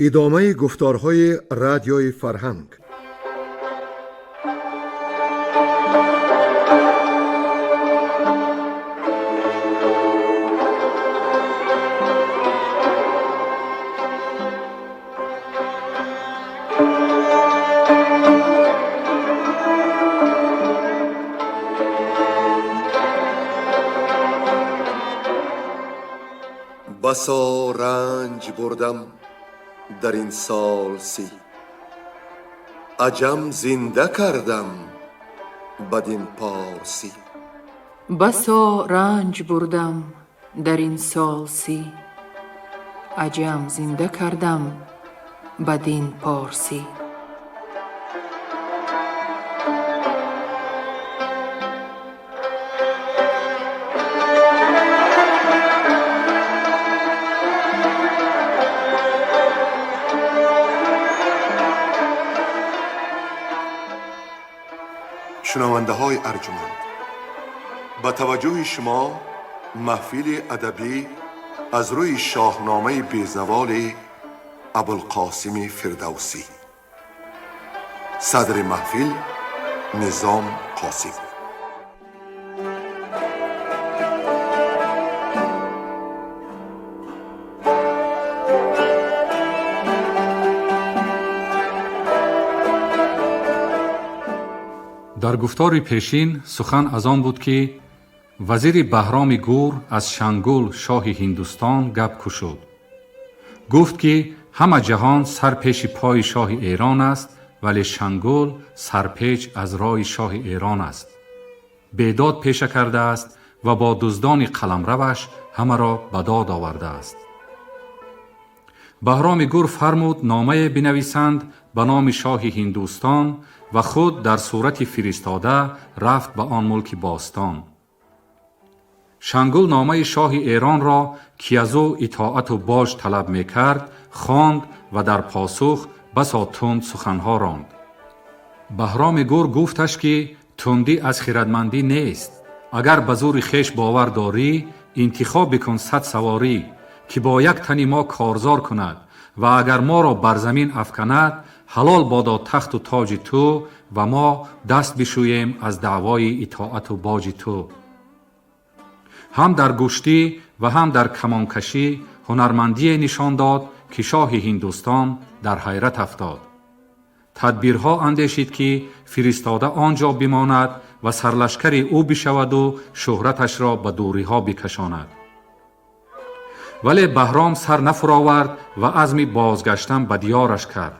Идомаи гуфторҳои Радиои Фарҳанг. Басо ранҷ бурдам дар ин сол 30, аҷам зинда кардам бадин порсӣ. Басо ранҷ бурдам дар ин сол 30, аҷам зинда кардам бадин порсӣ. Шунавандаҳои арҷуманд, ба таваҷҷӯҳи шумо маҳфили адабӣ аз рӯи шоҳномаи безаволи Абулқосими Фирдавсӣ. Садри маҳфил Низом Қосим. Дар гуфтори пешин сухан аз он буд, ки вазири Баҳроми Гур аз Шангул, шоҳи Ҳиндустон, гап кушод. Гуфт, ки ҳама ҷаҳон сарпеши пои шоҳи Эрон аст, вале Шангул сарпеч аз роҳи шоҳи Эрон аст. Бедод пеша кардааст ва бо дуздони қаламраваш ҳамаро ба дод овардааст. Баҳроми Гур фармуд номае бинависанд ба номи шоҳи Ҳиндустон ва худ дар сурати фиристода рафт ба он мулки бостон. Шангул номаи шоҳи Эронро, ки аз ӯ итоату боҷ талаб мекард, хонд ва дар посух басо тунд суханҳо ронд. Баҳроми Гур гуфташ, ки тундӣ аз хирадмандӣ нест. Агар ба зури хеш бовар дорӣ, интихоб бикун 100 саворӣ, ки бо як тани мо корзор кунад ва агар моро бар замин афканад, ҳалол бодо тахту тоҷи ту ва мо даст бишӯем аз даъвои итоату боҷи ту. Ҳам дар гӯштӣ ва ҳам дар камонкашӣ ҳунармандие нишон дод, ки шоҳи Ҳиндустон дар ҳайрат афтод. Тадбирҳо андешид, ки фиристода он ҷо бимонад ва сарлашкари ӯ бишаваду шӯҳраташро ба дуриҳо бикашонад. Вале Баҳром сар нафуровард ва азми бозгаштан ба диёраш кард.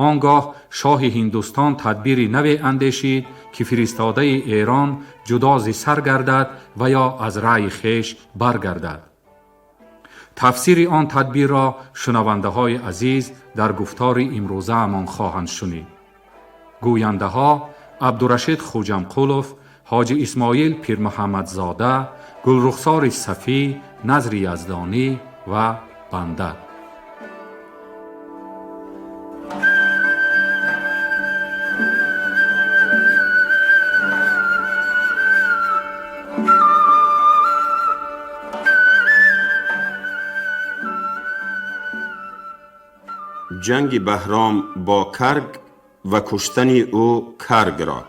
Он гоҳ шоҳи Ҳиндустон тадбири наве андешид, ки фиристодаи Эрон ҷудо зи сар гардад ва ё аз раъи хеш баргардад. Тафсири он тадбирро шунавандаҳои азиз дар гуфтори имрӯзаамон хоҳанд шунид. Гӯяндаҳо Абдурашид Хӯҷамқулов, Ҳоҷи Исмоил Пирмуҳаммадзода, Гулрухсори Сафӣ, Назри Яздонӣ ва банда. Ҷанги Баҳром бо карг ва куштани ӯ каргро.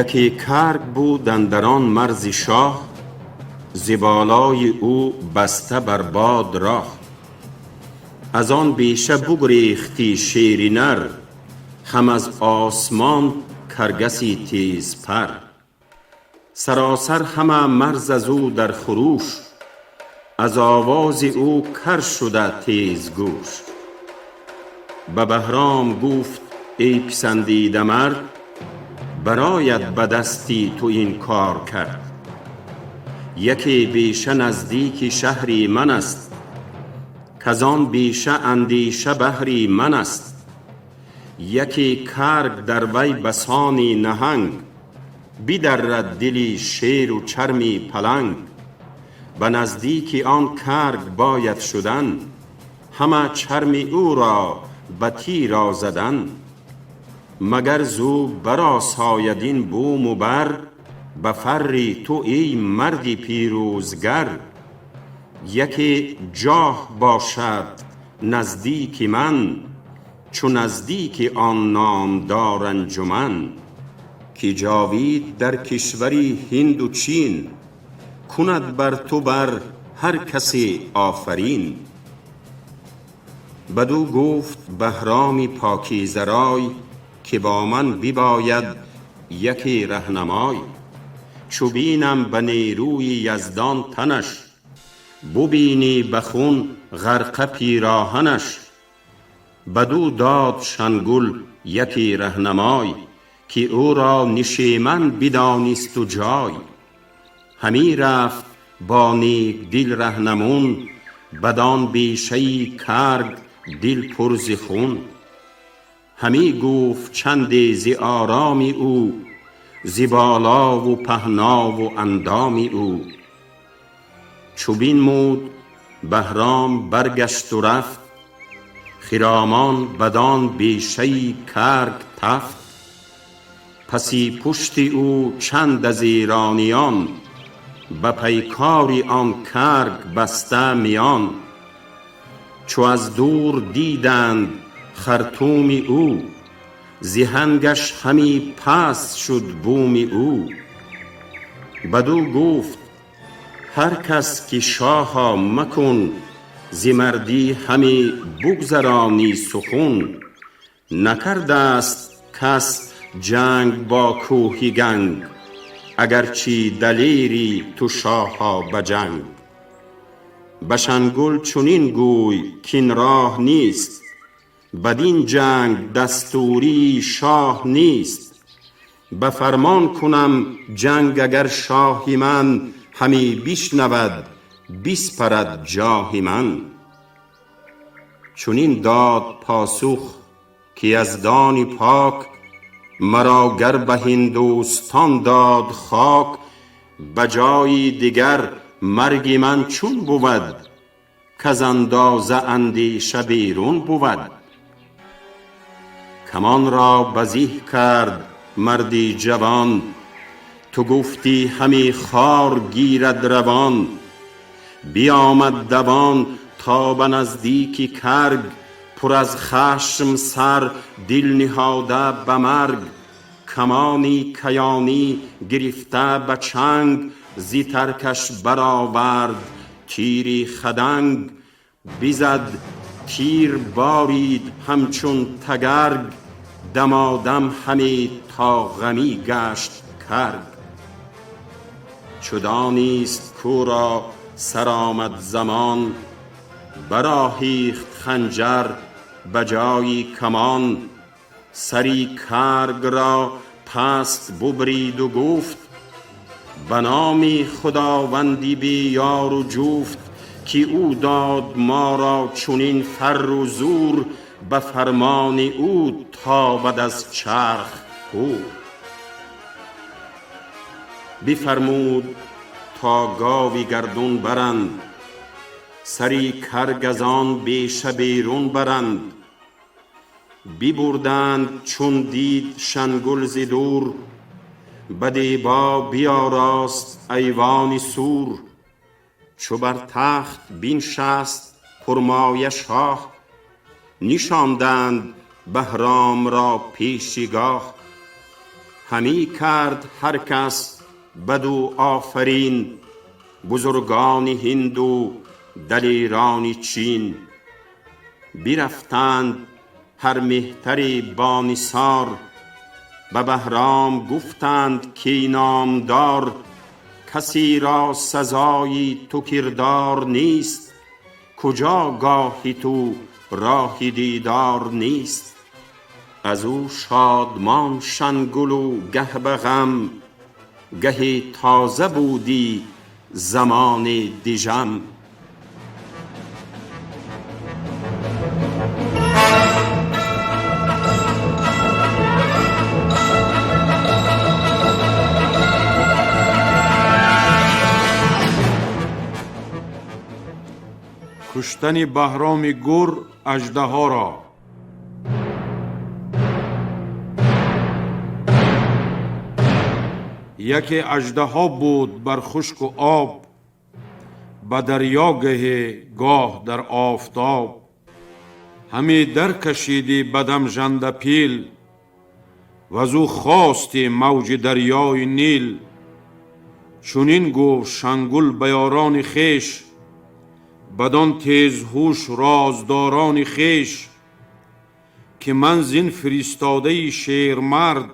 Яке карг буд андар он марзи шоҳ, зи болои ӯ баста бар бод роҳ. Аз он беша бугрехти шери нар, ҳам аз осмон каргаси тезпар. Саросар ҳама марз аз ӯ дар хурӯш, аз овози ӯ кар шуда тезгӯш. Ба Баҳром гуфт: эй писандида мард, барояд ба дасти ту ин кор кард. Яке беша наздики шаҳри ман аст, каз он беша андеша баҳри ман аст. Яке карг дар вай басони наҳанг, бидаррад дили шеру чарми паланг. Ба наздики он карг бояд шудан, ҳама чарми ӯро ба тир задан. مگر زو برآساید این بوم و بر، به فر تو ای مرد پیروزگر. یکی جاه باشد نزدیک من، چو نزدیک آن نامدار انجمن. که جاوید در کشوری هند و چین، کند بر تو بر هر کسی آفرین. بدو گفت بهرامی پاکیزه رای، که با من بباید یکی رهنمای. چو بینم به نیروی یزدان تنش، ببینی به خون غرقه پیراهنش. بدو داد شنگل یکی رهنمای، که او را نشیمن بدانست و جای. همی رفت با نیک دل رهنمون، بدان بیشه کرگ دل پر ز خون. همی گفت چندی ز آرام او، ز بالا و پهنا و اندام او. چو بنمود بهرام برگشت و رفت، خرامان بدان بیشه کرگ تفت. پسی پشت او چند از ایرانیان، به پیکار آن کرگ بسته میان. چو از دور دیدند خرطوم او، ز هنگش همی پست شد بوم او. بدو گفت هر کس که شاها مکن، ز مردی همی بگذرانی سخن. نکرده ست کس جنگ با کوه گنگ، اگر چه دلیری تو شاها به جنگ. به شنگل چنین گوی کاین راه نیست، بدین جنگ دستوری شاه نیست. به فرمان کنم جنگ اگر شاه من، همی بشنود بسپرد جاه من. چنین داد پاسخ که یزدان پاک، مرا گر به هندوستان داد خاک. به جای دگر مرگ من چون بود، کز اندازه اندیشه بیرون بود. کمان را بزه کرد مردی جوان، تو گفتی همی خار گیرد روان. بیامد دوان تا به نزدیک کرگ، پر از خشم سر دل نهاده به مرگ. کمانی کیانی گرفته به چنگ، ز ترکش برآورد تیری خدنگ. بزد تیر بارید همچون تگرگ، دمادم همی تا غمی گشت کرگ. چو دانست کو را سر آمد زمان، برآهیخت خنجر به جای کمان. سری کرگ را پست ببرید و گفت، به نام خداوندی بی یار و جفت. که او داد ما را چنین فر و زور، به فرمان او تابد از چرخ هور. بفرمود تا گاوی گردون برند، سری کرگ از آن بیشه بیرون برند. ببردند چون دید شنگل ز دور، به دیبا بیاراست ایوان سور. چو بر تخت بنشست پرمایه شاه، نشاندند بهرام را پیشگاه. همی کرد هر کس بدو آفرین، بزرگان هند و دلیران چین. برفتند هر مهتری با نثار، به بهرام گفتند کای نامدار. کسی را سزای تو کردار نیست، کجا گاه تو راه دیدار نیست. از او شادمان شنگل و گه به غم، گهی تازه بودی زمان دژم. Куштани Баҳроми Гур аждаҳоро. Яке аждаҳо буд бар хушку об, ба дарё гаҳе гоҳ дар офтоб. Ҳаме даркашидӣ бадам жанда пил, вазу хости мавҷи дарёи Нил. Чунин гуфт Шангул ба ёрони хеш, бадон тезҳуш роздорони хеш, ки ман зин фиристодаи шермард,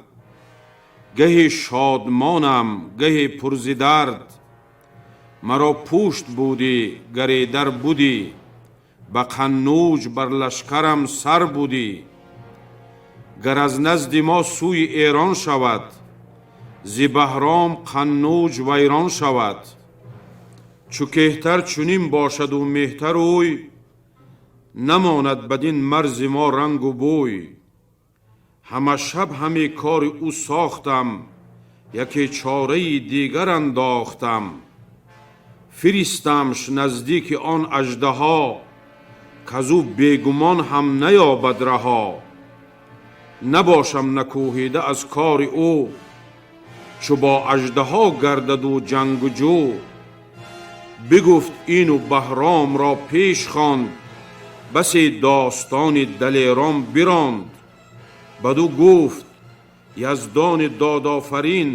гаҳе шодмонам, гаҳе пурзи дард. Маро пушт будӣ, гаре дар будӣ, ба Қаннуҷ бар лашкарам сар будӣ. Гар аз назди мо сӯи Эрон шавад, зи Баҳром Қаннуҷ вайрон шавад. Чу кеҳтар чунин бошаду меҳтар ӯй, намонад бадин марзи мо рангу бӯй. Ҳама шаб ҳаме кори ӯ сохтам, яке чораи дигар андохтам. Фиристамш наздики он аждаҳо, казу бегумон ҳам наёбад раҳо. Набошам накӯҳида аз кори ӯ, чу бо аждаҳо гардаду ҷангу ҷӯ. Бигуфт ину Баҳромро пеш хонд, басе достони далерон биронд. Баду гуфт: яздони додофарин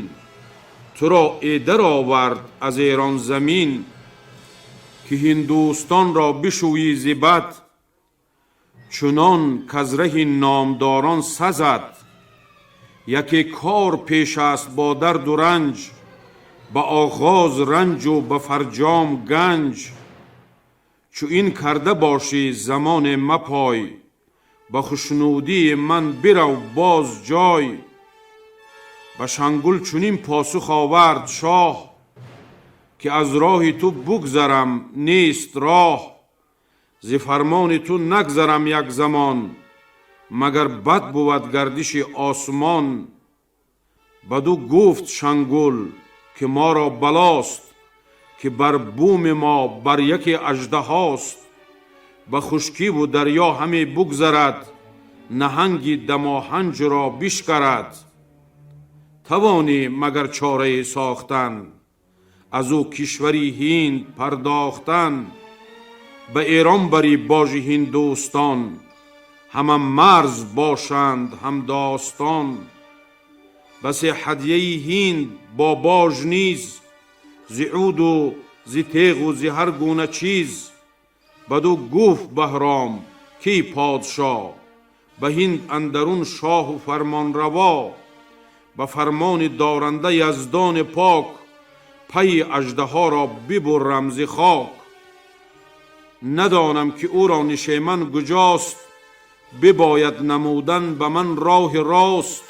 туро эдар овард аз Эрон замин, ки Ҳиндустонро бишӯӣ зи бад, чунон каз раҳи номдорон сазад. Яке кор пеш аст бо дарду ранҷ, ба оғоз ранҷу ба фарҷом ганҷ. Чу ин карда бошӣ, замоне мапой, ба хушнудии ман бирав боз ҷой. Ба Шангул чунин посух овард шоҳ, ки аз роҳи ту бугзарам нест роҳ. Зи фармони ту нагзарам як замон, магар бад бувад гардиши осмон. Баду гуфт Шангул ки моро балост, ки бар буми мо бар яке аждаҳост. Ба хушкиву дарё ҳаме бугзарад, наҳанги дамоҳанҷро бишкарад. Тавонӣ магар чорае сохтан, аз ӯ кишвари Ҳинд пардохтан. Ба Эрон бари божи Ҳиндустон, ҳама марз бошанд ҳамдостон. Басе ҳадияи Ҳинд бо бож низ, зи уду зи теғу зи ҳар гуна чиз. Баду гуфт Баҳром: ки подшоҳ, ба Ҳинд андарун шоҳу фармонраво, ба фармони доранда яздони пок, пайи аждаҳоро бибуррам зи хок. Надонам ки ӯро нишеман куҷост, бибояд намудан ба ман роҳи рост.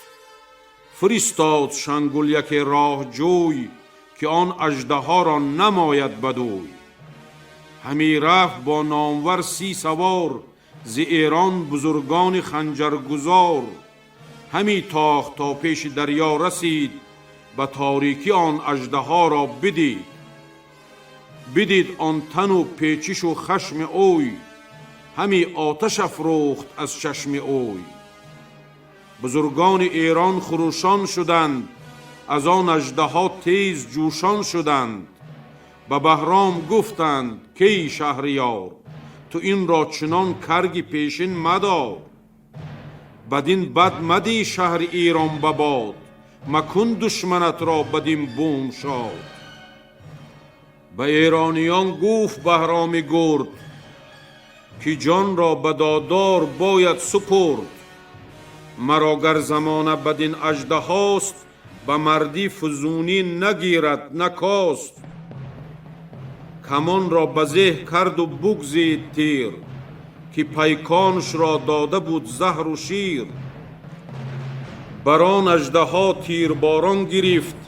Фиристод Шангул яке роҳҷӯй, ки он аждаҳоро намояд бадӯй. Ҳамӣ рафт бо номвар 30 савор, зи Эрон бузургони ханҷаргузор. Ҳамӣ тохт то пеши дарё расид, ба торикӣ он аждаҳоро бидид. Бидид он тану печишу хашми ӯй, ҳамӣ оташ афрӯхт аз чашми ӯй. Бузургони Эрон хурӯшон шуданд, аз он аждаҳо тез ҷӯшон шуданд. Ба Баҳром гуфтанд: кей шаҳриёр, ту инро чунон карги пешин мадор. Бадин бад мадӣ шаҳри Эрон ба бод, макун душманатро бадин бум шод. Ба эрониён гуфт Баҳроми гурд, ки ҷонро ба додор бояд супурд. Маро гар замона бадин аждаҳост, ба мардӣ фузунӣ нагирад накост. Камонро ба зеҳ карду бугзид тир, ки пайконшро дода буд заҳру шир. Бар он аждаҳо тирборон гирифт,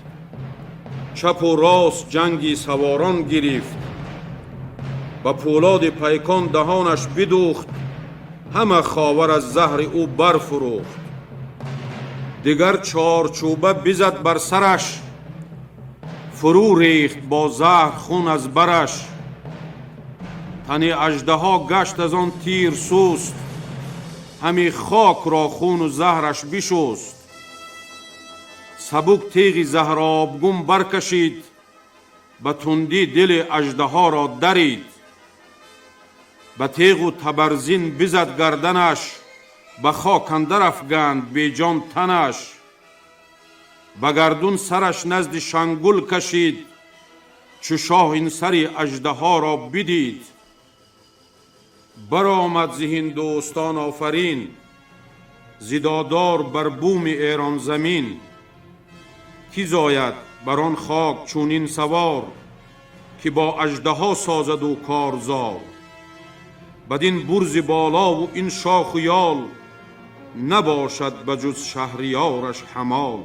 чапу рост ҷанги саворон гирифт. Ба пӯлоди пайкон даҳонаш бидӯхт, ҳама ховар аз заҳри ӯ барфурӯхт. Дигар чорчӯба бизад бар сараш, фурӯ рехт бо заҳр хун аз бараш. Тани аждаҳо гашт аз он тир суст, ҳами хокро хуну заҳраш бишуст. Сабук теғи заҳробгун баркашид, ба тундӣ дили аждаҳоро дарид. Ба теғу табарзин бизад гарданаш, ба хок андар афганд беҷон танаш. Ба гардун сараш назди шангул кашид, чу шоҳ ин сари аждаҳоро бидид. Баромад зи Ҳиндустон офарин, зи додор бар буми Эронзамин. Ки зояд бар он хок чунин савор, ки бо аждаҳо созад ӯ корзор. Бадин бурзи болову ин шоху ёл, набошад ба ҷуз шаҳриёраш ҳамол.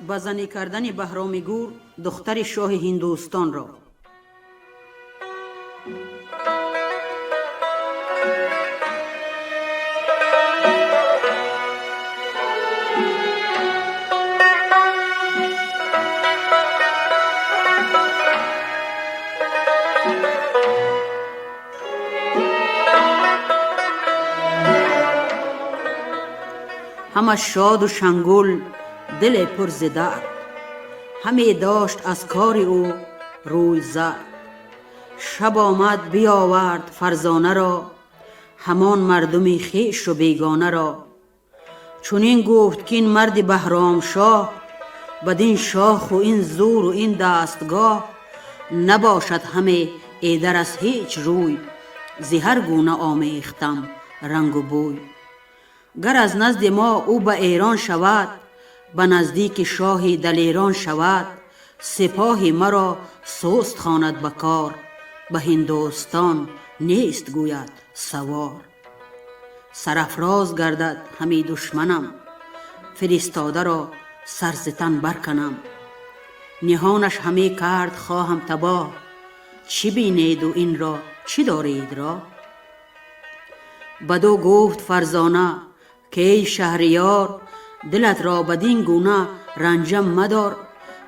Ба занӣ кардани Баҳроми Гур духтари шоҳи Ҳиндустонро. Ҳама шоду шангул, диле пур зи дард, ҳаме дошт аз кори ӯ рӯй зард. Шаб омад, биёвард фарзонаро, ҳамон мардуми хешу бегонаро. Чунин гуфт, ки ин марди Баҳромшоҳ, бадин шоху ин зӯру ин дастгоҳ набошад ҳаме эдар аз ҳеҷ рӯй, зи ҳар гуна омехтам рангу бӯй. Гар аз назди мо ӯ ба Эрон шавад, ба наздики шоҳи далерон шавад, сипоҳи маро суст хонад ба кор, ба Ҳиндустон нест гӯяд савор. Сарафроз гардад ҳами душманам, фиристодаро сар зи тан барканам. Ниҳонаш ҳаме кард хоҳам табоҳ, чӣ бинеду инро чӣ доред роҳ? Бадӯ гуфт фарзона, ки эй шаҳриёр, дилат ро бадин гуна ранҷам мадор.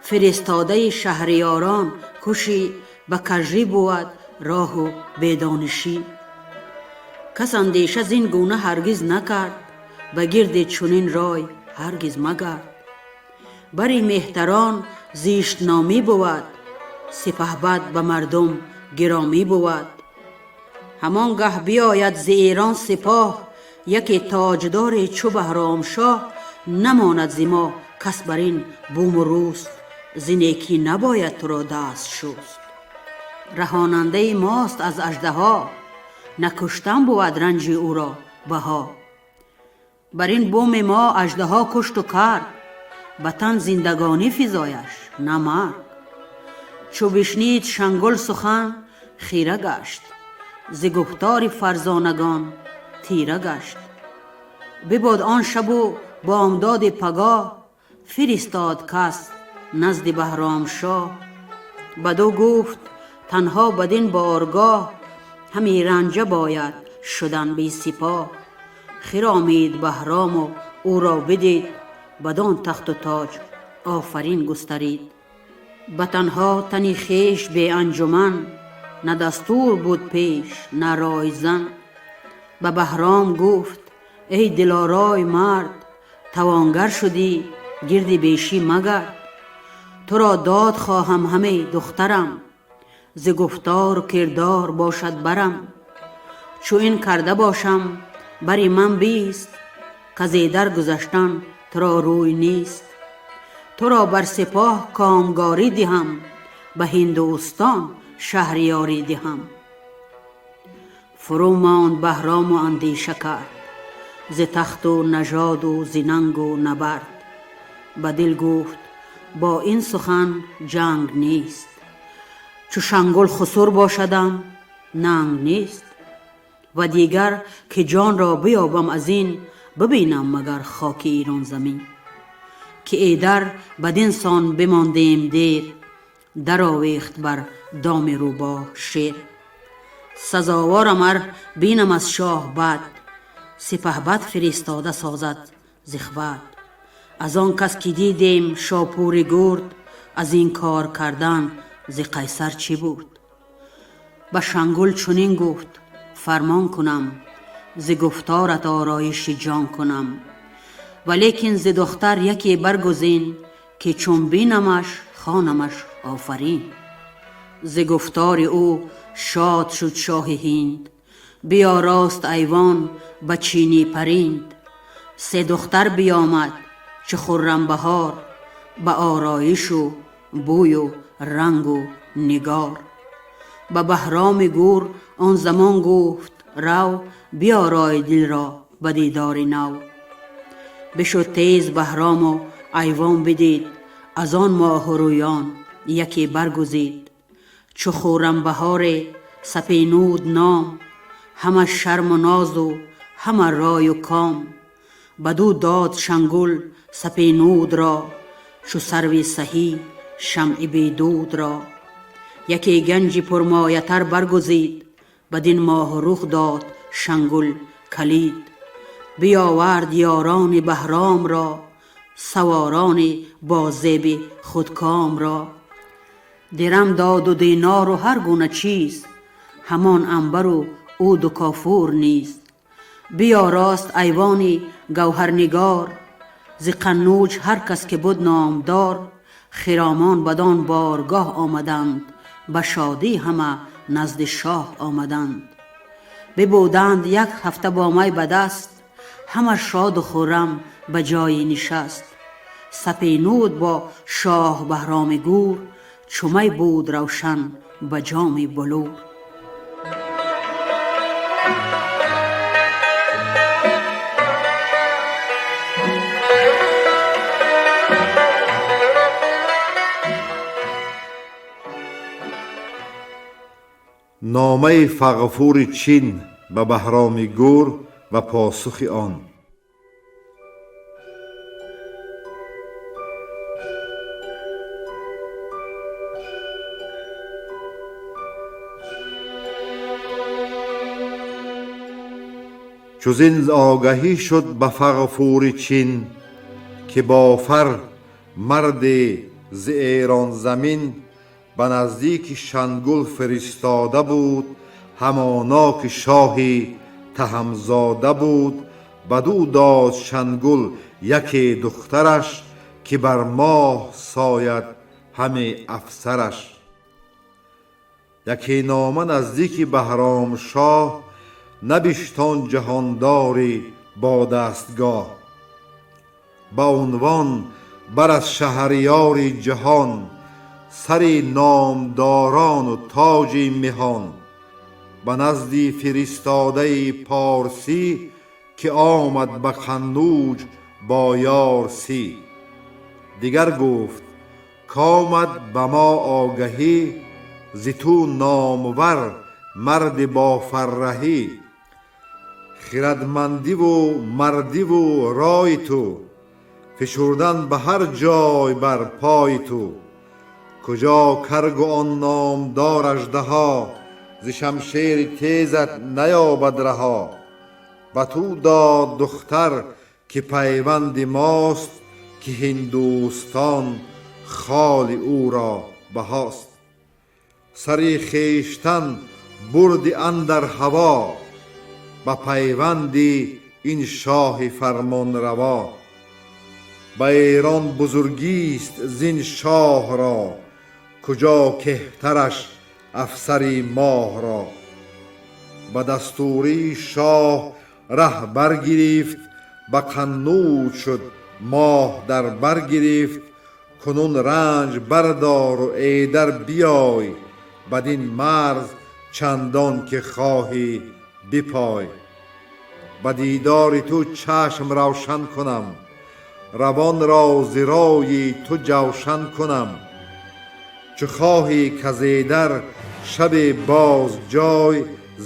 Фиристодаи шаҳриёрон кушӣ, ба кажрӣ бувад роҳу бедонишӣ. Кас андеша зин гуна ҳаргиз накард, ба гирди чунин рой ҳаргиз магард. Бари меҳтарон зиштномӣ бувад, сипаҳбад ба мардум гиромӣ бувад. Ҳамон гаҳ биёяд зи Эрон сипоҳ, яке тоҷдоре чу Баҳромшоҳ. Намонад зи мо кас бар ин буму рӯст, зи некӣ набояд туро даст шуст. Раҳонандаи мост аз аждаҳо, накуштан бувад ранҷи ӯро баҳо. Бар ин буми мо аждаҳо кушту кард, ба тан зиндагонӣ физояш, на марг. Чу бишнид шангул сухан, хира гашт, зи гуфтори фарзонагон тира гашт. Бибод он шабу бомдоди пагоҳ, фиристод кас назди Баҳромшоҳ. Бадӯ гуфт: танҳо бадин боргоҳ ҳами ранҷа бояд шудан бесипоҳ. Хиромид Баҳрому ӯро бидид, бадон тахту тоҷ офарин густарид. Ба танҳо тани хеш беанҷуман, на дастур буд пеш, на ройзан. Ба Баҳром гуфт: эй дилорой мард, тавонгар шудӣ, гирди бешӣ магард. Туро дод хоҳам ҳаме, духтарам, зи гуфтору кирдор бошад барам. Чу ин карда бошам, бари ман бист, казедар гузаштан туро рӯй нест. Туро бар сипоҳ комгорӣ диҳам, ба Ҳиндустон шаҳриёрӣ диҳам. Фурӯ монд Баҳрому андеша кард, зи тахту нажоду зи нангу набард. Ба дил гуфт: бо ин сухан ҷанг нест, чу шангул хусур бошадам, нанг нест. Ва дигар ки ҷонро биёбам аз ин, бибинам магар хоки Эронзамин. Ки эйдар бадин сон бимондем дер, даровехт бар доми рӯбоҳ шер. Сазоворам ар бинам аз шоҳ бад, сипаҳбад фиристода созад зихбад. Аз он кас ки дидем Шопури гурд, аз ин кор кардан зи Қайсар чӣ бурд? Ба Шангул чунин гуфт: фармон кунам, зи гуфторат ороиши ҷон кунам. Валекин зи духтар яке баргузин, ки чун бинамаш хонамаш офарин. Зи гуфтори ӯ шод шуд шоҳи Ҳинд, биёрост айвон ба чини паринд. Се духтар биёмад чу хуррамбаҳор, ба ороишу бӯю рангу нигор. Ба Баҳроми гур он замон гуфт: рав, биёрой дилро ба дидори нав. Бишуд тез Баҳрому айвон бидид, аз он моҳрӯён яке баргузид. Чу хуррамбаҳоре сапенуд ном, ҳама шарму нозу ҳама рою ком. Бадӯ дод Шангул сапенудро, чу сарви саҳӣ шамъи бедудро. Яке ганҷи пурмоятар баргузид, бадин моҳрух дод Шангул калид. Биёвард ёрони Баҳромро, саворони бо зеби худкомро. Дирам доду динору ҳар гуна чиз, ҳамон анбару уду кофур низ. Биёрост айвони гавҳарнигор, зи Қаннуҷ ҳар кас ки буд номдор. Хиромон бадон боргоҳ омаданд, ба шодӣ ҳама назди шоҳ омаданд. Бибуданд як ҳафта бо май ба даст, ҳама шоду хуррам ба ҷойи нишаст. Сапенуд бо шоҳ Баҳроми гур, чу май буд равшан ба ҷоми булур. Номаи Фағфури Чин ба Баҳроми гур ва посухи он. Чу зин огаҳӣ шуд ба Фағфури Чин, ки Бофар марде зи Эронзамин ба наздики Шангул фиристода буд, ҳамоно ки шоҳи таҳамзода буд. Бадӯ дод Шангул яке духтараш, ки бар моҳ сояд ҳаме афсараш. Яке нома наздики Баҳромшоҳ набишт он ҷаҳондори бо дастгоҳ. Ба унвон бар аз шаҳриёри ҷаҳон, сари номдорону тоҷи меҳон, ба назди фиристодаи порсӣ, ки омад ба Қаннуҷ бо ёр си. Дигар гуфт: комад ба мо огаҳӣ, зи ту номвар марди бофарраҳӣ. Хирадмандиву мардиву рои ту, фишурдан ба ҳар ҷой бар пои ту. Куҷо каргу он номдор аждаҳо, зи шамшери тезат наёбад раҳо. Ба ту дод духтар ки пайванди мост, ки Ҳиндустон холи ӯро баҳост. Сари хештан бурди андар ҳаво, ба пайванди ин шоҳи фармонраво. Ба Эрон бузургист зин шоҳро, куҷо кеҳтараш афсари моҳро. Ба дастури шоҳ раҳ баргирифт, ба Қаннуҷ шуд моҳ дар бар гирифт. Кунун ранҷ бардору эйдар биёй, бадин марз чандон ки хоҳӣ бипой. Ба дидори ту чашм равшан кунам, равонро зи рои ту ҷавшан кунам. Чу хоҳӣ каз эйдар шабе боз ҷой,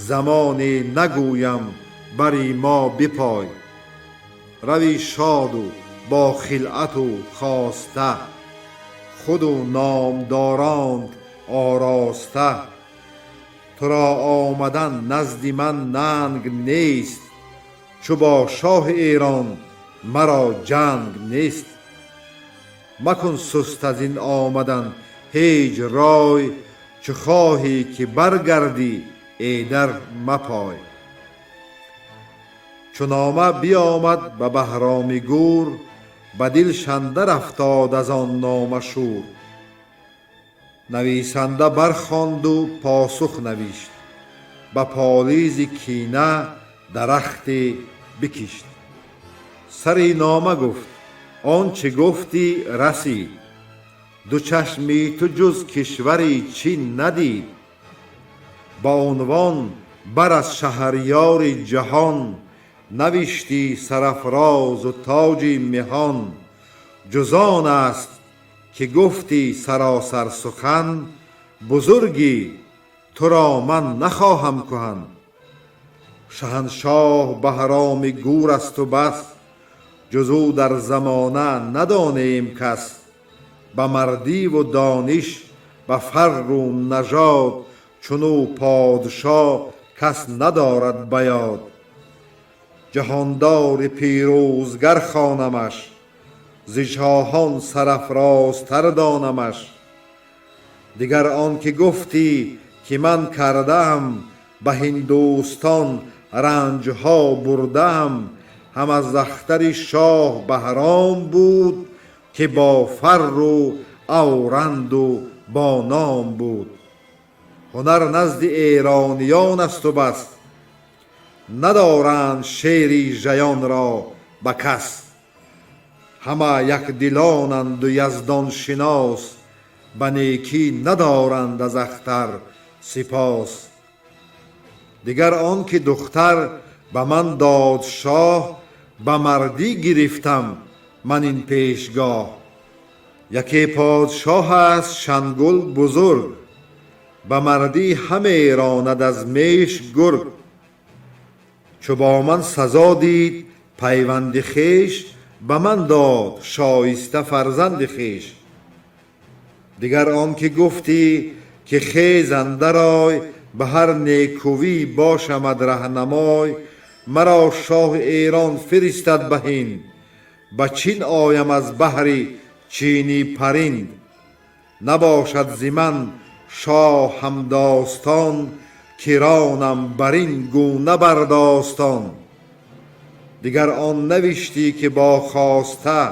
замоне нагӯям бари мо бипой. Рави шоду با خلعت و خواسته، خود و نامدارانت آراسته. تو را آمدن نزد من ننگ نیست، چو با شاه ایران مرا جنگ نیست. مکن سست از این آمدن هیچ رای، چو خواهی که برگردی ایدر مپای. چو نامه بیامد به بهرام گور، به دلش اندر افتاد از آن نامه شور. نویسنده برخواند و پاسخ نوشت، به پالیز کینه درختی بکشت. سری نامه گفت آنچه گفتی رسید، دو چشمی تو جز کشوری چین ندید. با عنوان بر از شهریار جهان، نوشتی سرافراز و تاج مهان. جز آن است که گفتی سراسر سخن، بزرگی تو را من نخواهم کهن. شهنشاه بهرام گور است و بس، جز او در زمانه ندانیم کس. به مردی و دانش به فر و نژاد، چون پادشاه کس ندارد بیاد. جهاندار پیروزگر خوانمش، ز شاهان سرافرازتر دانمش. دگر آن که گفتی که من کرده ام، به هندوستان رنجها برده ام. هم از اختر شاه بهرام بود، که با فر و اورند و با نام بود. هنر نزد ایرانیان است و بس، ندارند شیری ژیان را به کس. همه یک دلانند و یزدان شناس، به نیکی ندارند از اختر سپاس. دگر آن که دختر به من داد شاه، به مردی گرفتم من این پیشگاه. یکی پادشاه است شنگل بزرگ، به مردی همی راند از میش گرگ. چو با من سزا دید پیوند خویش، به من داد شایسته فرزند خویش. دگر آن که گفتی که خیز اندر آی، به هر نیکویی باشمت رهنمای. مرا شاه ایران فرستد به هند، به چین آیم از بهر چینی پرند. نباشد ز من شاه همداستان، که رانم بر این گونه بر داستان. دگر آن نوشتی که با خواسته،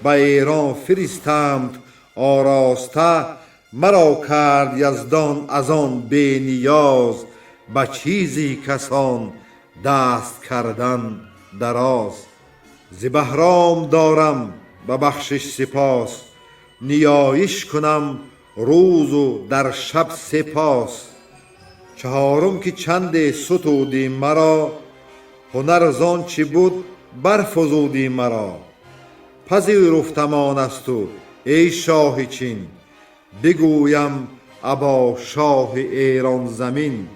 به ایران فرستمت آراسته. مرا کرد یزدان از آن بی نیاز، به چیزی کسان دست کردن دراز. ز بهرام دارم به بخشش سپاس، نیایش کنم روز و در شب سپاس. چهارم که چند ستودی مرا، هنر زان چه بود برفزودی مرا. پذیرفتم آن از تو ای شاه چین، بگویم ابا شاه ایران زمین.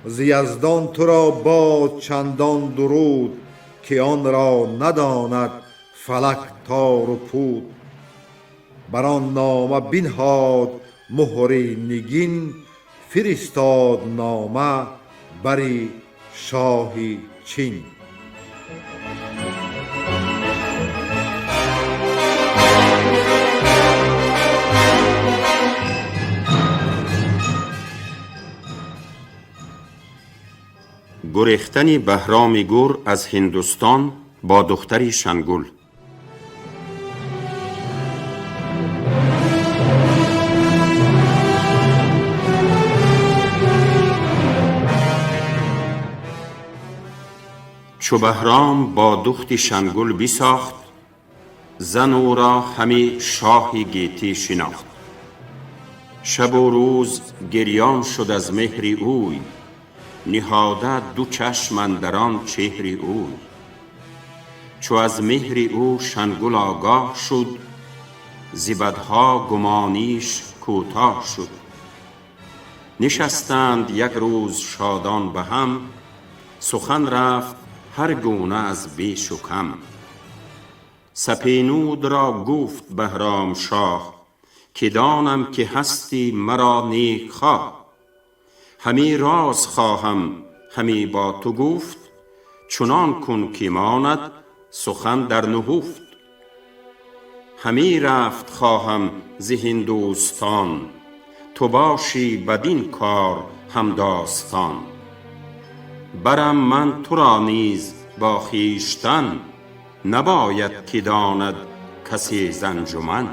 ز یزدان تو را باد چندان درود، که آن را نداند فلک تار و پود. بر آن نامه بنهاد مهر نگین، فرستاد نامه بر شاه چین. گریختن بهرام گور از هندوستان با دختر شنگول. چو بهرام با دخت شنگول بساخت، زن او را همی شاه گیتی شناخت. شب و روز گریان شد از مهر اوی، نهاده دو چشم اندر آن چهر اوی. چو از مهر او شنگل آگاه شد، ز بدها گمانیش کوتاه شد. نشستند یک روز شادان به هم، سخن رفت هر گونه از بیش و کم. سپینود را گفت بهرام شاه، که دانم که هستی مرا نیک خواه. همی راز خواهم همی با تو گفت، چنان کن که ماند سخن در نهفت. همی رفت خواهم ز هندوستان، تو باشی بدین کار همداستان. برم من تو را نیز با خویشتن، نباید که داند کسی ز انجمن.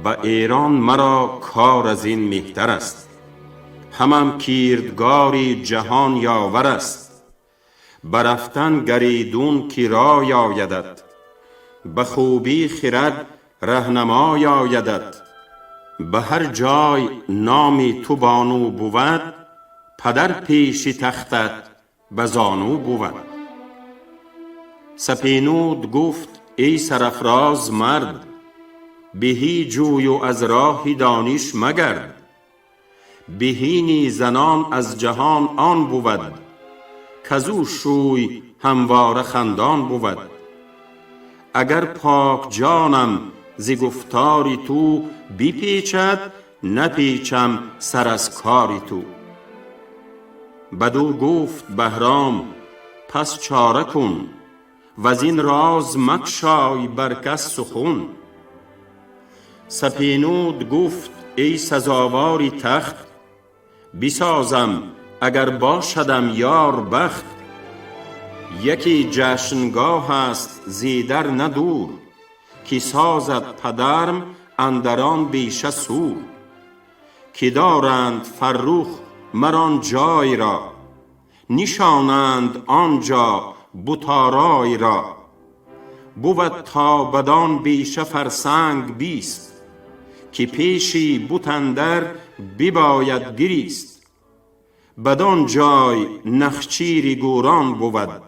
به ایران مرا کار ازین مهتر است، همم کیردگاری جهان یاور است. برفتن گر ایدون که رای آیدت، به خوبی خرد رهنمای آیدت. به هر جای نام تو بانو بود، پدر پیش تختت به زانو بود. سپینود گفت ای سرافراز مرد، بهی جوی و از راه دانش مگرد. بهینی زنان از جهان آن بود، کزو شوی همواره خندان بود. اگر پاک جانم ز گفتار تو بپیچد، نپیچم سر از کار تو. بدو گفت بهرام پس چاره کن، وزین راز مگشای بر کس سخن. سپینود گفت ای سزاوار تخت، بسازم اگر باشدم یار بخت. یکی جشنگاه است ز ایدر نه دور، که سازد پدرم اندر آن بیشه سور. که دارند فرخ مر آن جای را، نشانند آنجا بت آرای را. بود تا بدان بیشه فرسنگ 20، که پیش بت اندر بباید گریست. بدان جای نخچیر گوران بود،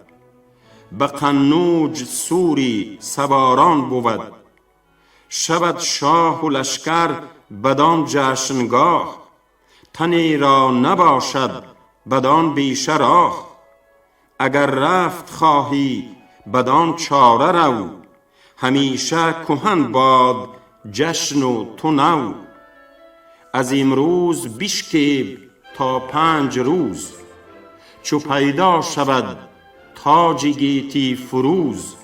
به قنوج سوری سواران بود. شود شاه و لشکر بدان جشنگاه، تنی را نباشد بدان بیشه راه. اگر رفت خواهی بدان چاره رو، همیشه کهن باد جشن و تو نو. از امروز بشکیب تا 5 روز، چو پیدا شود تاج گیتی فروز.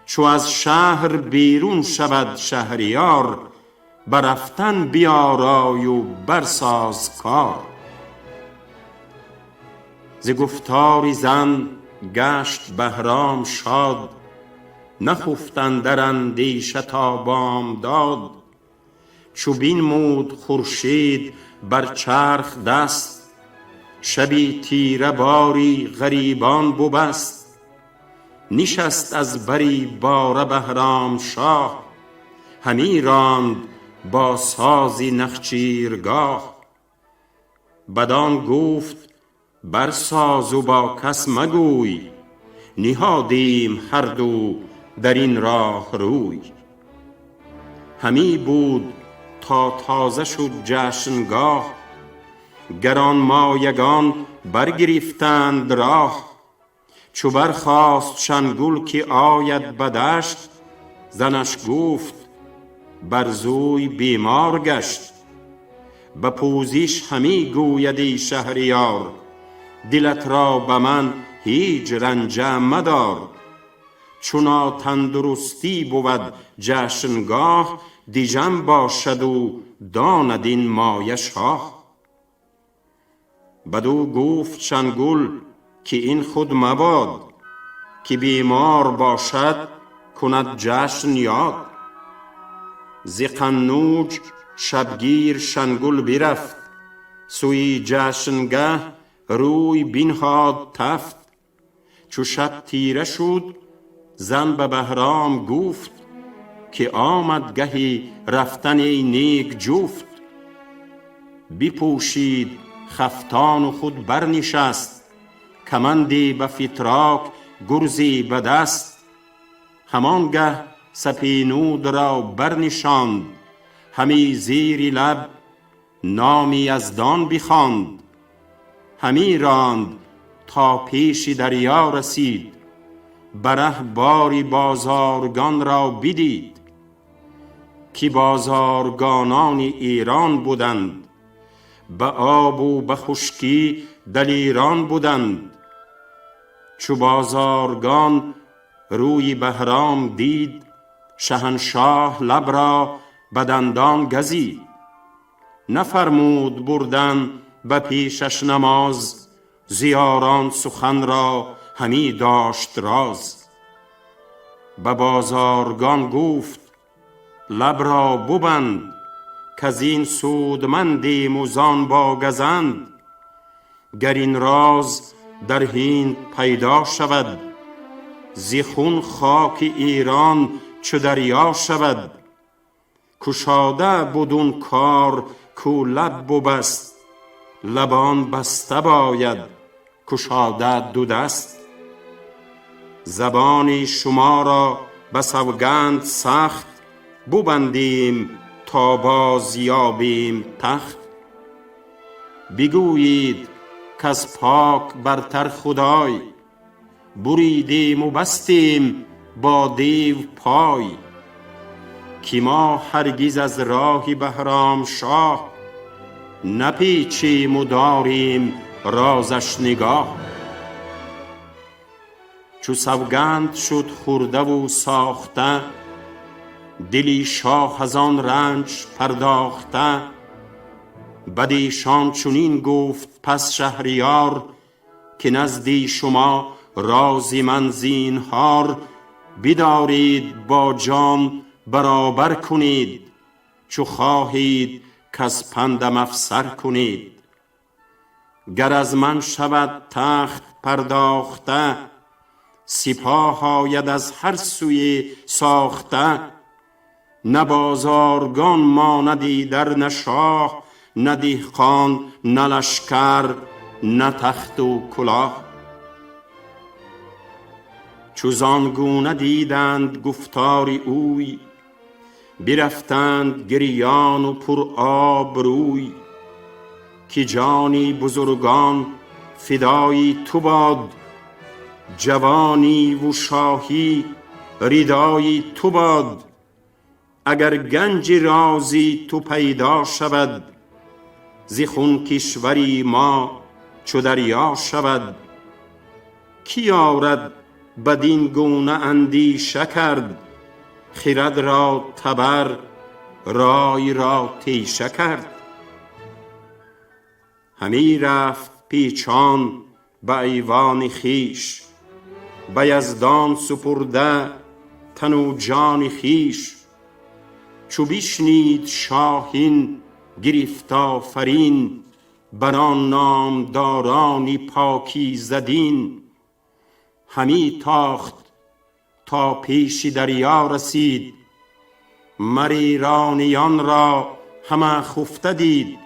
چو از شهر بیرون شود شهریار، برفتن بیارای و برساز کار. ز گفتار زن گشت بهرام شاد، نخفت اندر اندیشه تا بامداد. چو بنمود خورشید بر چرخ دست، شبی تیره باری غریبان ببست. نشست از بری باره بهرام شاه، همی راند با ساز نخچیرگاه. بدان گفت برساز و با کس مگوی، نهادیم هر دو در این راه روی. همی بود تا تازه شد جشنگاه، گرانمایگان برگرفتند راه. چو برخاست شنگول که آید به دشت، زنش گفت برزوی بیمار گشت. به پوزش همی گوید ای شهریار، دلت را به من هیچ رنجه مدار. چو ناتندرستی بود جشنگاه، دژم باشد و داند این مایه شاه. بدو گفت شنگول که این خود مباد، که بیمار باشد کند جشن یاد. ز قنوج شبگیر شنگول برفت، سوی جشنگه روی بنهاد تفت. چو شب تیره شد زن به بهرام گفت، که آمد گهی رفتن ای نیک جفت. بپوشید خفتان و خود برنشست، کمندی به فتراک گرزی به دست. همانگه سپینود را برنشاند، همی زیر لب نام یزدان بخواند. همی راند تا پیش دریا رسید، بره باری بازارگان را بدید که بازارگانان ایران بودند، به آب و به خشکی دلیران بودند. چو بازارگان روی بهرام دید، شهنشاه لب را به دندان گزید. نفرمود بردن به پیشش نماز، زیاران سخن را همی داشت راز. به بازارگان گفت لب را ببند، کزین سودمندیم و زان با گزند. گر این راز در هند پیدا شود، ز خون خاک ایران چو دریا شود. کشاده بد آن کار کو لب ببست، لبان بسته باید کشاده دو دست. زبان شما را به سوگند سخت، ببندیم تا باز یابیم تخت. بگویید کز پاک برتر خدای، بریدیم و بستیم با دیو پای. که ما هرگز از راه بهرام شاه، نپیچیم و داریم رازش نگاه. چو سوگند شد خورده و ساخته، دلی شاه از آن رنج پرداخته. بدیشان چنین گفت پس شهریار، که نزدی شما راز من زینهار. بدارید با جان برابر کنید، چو خواهید کز پندم افسر کنید. گر از من شود تخت پرداخته، سپاه آید از هر سوی ساخته. نه بازارگان ماند ایدر نه شاه، نه دهقان نه لشکر نه تخت و کلاه. چو زان گونه دیدند گفتار اوی، برفتند گریان و پر آب روی. که جانی بزرگان فدای تو باد، جوانی و شاهی ردای تو باد. اگر گنج رازی تو پیدا شود، ز خون کشوری ما چو دریا شود. کی یارد بدین گونه اندیشه کرد، خرد را تبر رای را تیشه کرد. همی رفت پیچان به ایوان خویش، به یزدان سپرده تن و جان خویش. چو بشنید شاه این گرفت آفرین، بر آن نامداران پاکیزه دین. همی تاخت تا پیش دریا رسید، مر ایرانیان را همه خفته دید.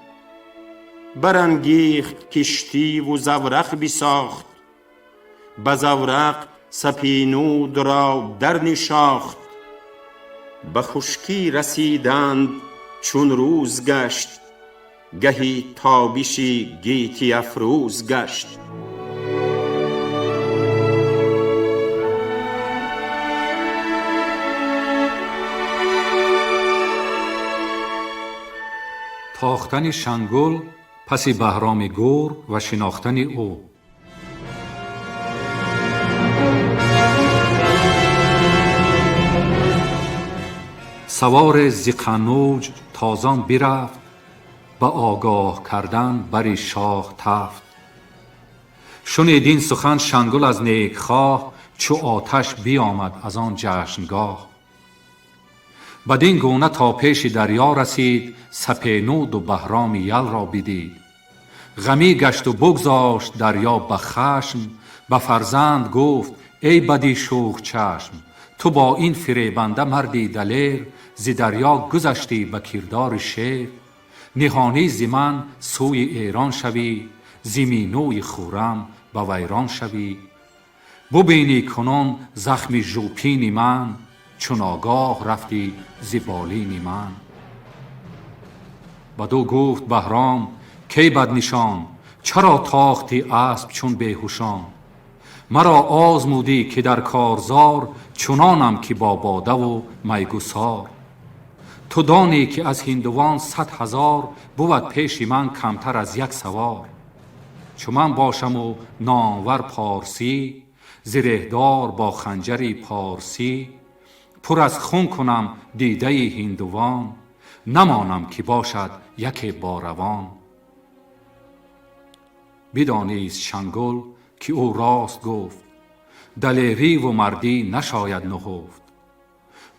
برانگیخت کشتی و زورق بساخت، به زورق سپینود را در نشاخت. به خشکی رسیدند چون روز گشت، گهی تابش گیتی افروز گشت. تاختن شنگل پس بهرام گور و شناختن او. سوار ز قنوج تازان برفت، به آگاه کردن بر شاه تفت. شنید این سخن شنگل از نیکخواه، چو آتش بیامد از آن جشنگاه. بدین گونه تا پیش دریا رسید، سپینود و بهرام یل را بدید. غمی گشت و بگذاشت دریا به خشم، به فرزند گفت ای بدی شوخ چشم. تو با این فریبنده مردی دلیر، ز دریا گذشتی به کردار شیر. نهانی ز من سوی ایران شوی، ز مینوی خرم به ویران شوی. ببینی کنون زخم ژوپین من، چون آگاه رفتی ز بالین من. بدو گفت بهرام کی بدنشان، چرا تاختی اسب چون بیهوشان؟ Маро озмудӣ ки дар корзор чунонам ки бо бодаву майгусор. Ту донӣ ки аз ҳиндувон 100,000 бувад пеши ман камтар аз як савор. Чу ман бошаму номвар порсӣ, зиреҳдор бо ханҷари порсӣ, пур аз хун кунам дидаи ҳиндувон, намонам ки бошад яке боравон. Бидонист Шангул ки ӯ рост гуфт, далериву мардӣ нашояд нуҳуфт.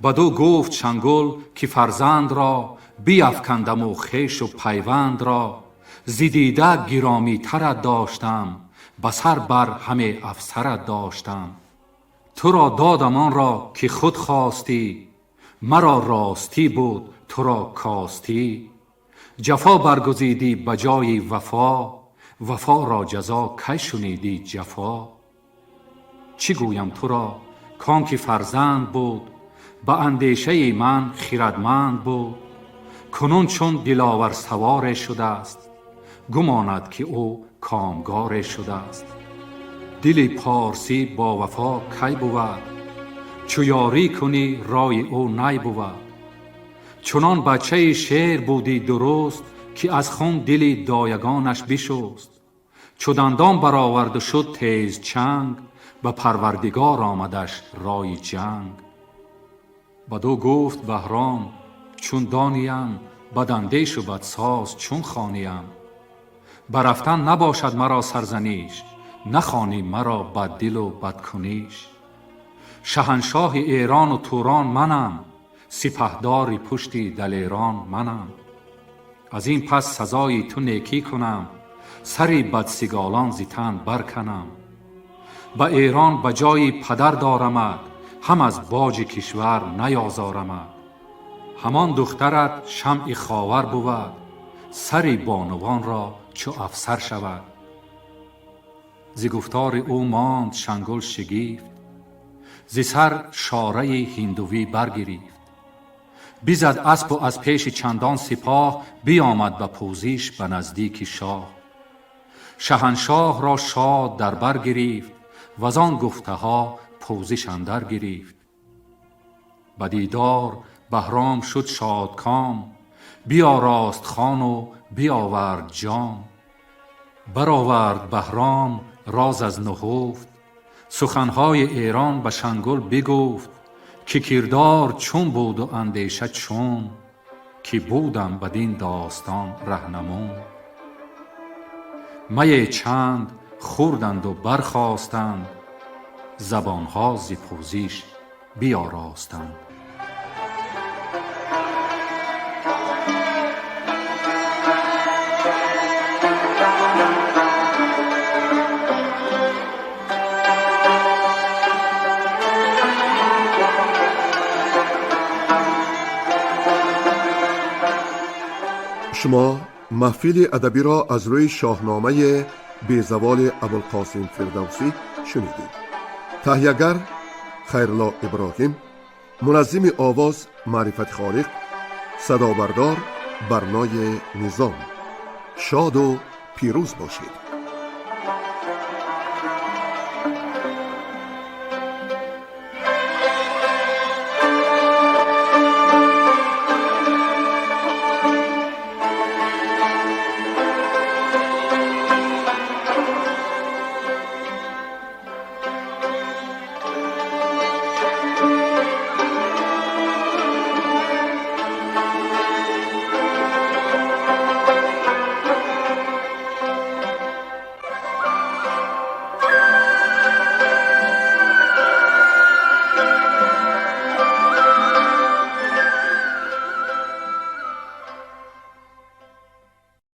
Баду гуфт Шангул ки фарзанд ро биафкандаму хешу пайванд ро, зи дида гиромитарат доштам, ба сар бар ҳаме афсарат доштам. Туро додам онро ки худ хостӣ, маро ростӣ буд туро костӣ. Ҷафо баргузидӣ ба ҷои вафо, вафоро ҷазо кай шунидӣ ҷафо. Чӣ гӯям туро кон ки фарзанд буд, ба андешаи ман хирадманд буд. Кунун чун диловар саворе шудааст, гумонад ки ӯ комгоре шудааст. Дили порсӣ бо вафо кай бувад, чу ёрӣ кунӣ рои ӯ най бувад. Чунон бачаи шер будӣ дуруст, ки аз хун дили доягонаш бишуст. Чу дандон бароварду шуд тез чанг, ба парвардигор омадаш рои ҷанг. Баду гуфт Баҳром чун дониям, бадандешу бадсоз чун хониям. Ба рафтан набошад маро сарзаниш, нахонӣ маро баддилу бадкуниш. Шаҳаншоҳи Эрону Турон манам, сипаҳдори пушти далерон манам. Аз ин пас сазои ту некӣ кунам, сари бадсиголон зи тан барканам. Ба Эрон ба ҷои падар дорамад, ҳам аз боҷи кишвар наёзорамад. Ҳамон духтарат шамъи ховар бувад, сари бонувонро чу афсар шавад. Зи гуфтори ӯ монд Шангул шигифт, зи сар шораи ҳиндувӣ баргирифт. Бизад аспу аз пеши чандон сипоҳ, биомад ба пӯзиш ба наздики шоҳ. Шаҳаншоҳро шод дар бар гирифт, вазон гуфтаҳо пӯзиш андар гирифт. Ба дидор Баҳром шуд шодком, биёрост хону биёвард ҷом. Баровард Баҳром роз аз нуҳуфт, суханҳои Эрон ба Шангул бигуфт, ки кирдор чун буду андеша чун, ки будам бадин достон раҳнамун. Мае чанд хӯрданду бархостанд, забонҳо зи пӯзиш биёростанд. Шумо маҳфили адабиро аз рӯи шоҳномаи безаволи Абулқосим Фирдавсӣ шунидед. Таҳиягар Хайрулло Иброҳим, муназзими овоз Маърифати Холиқ, садобардор Барнои Низом. Шоду пирӯз бошед.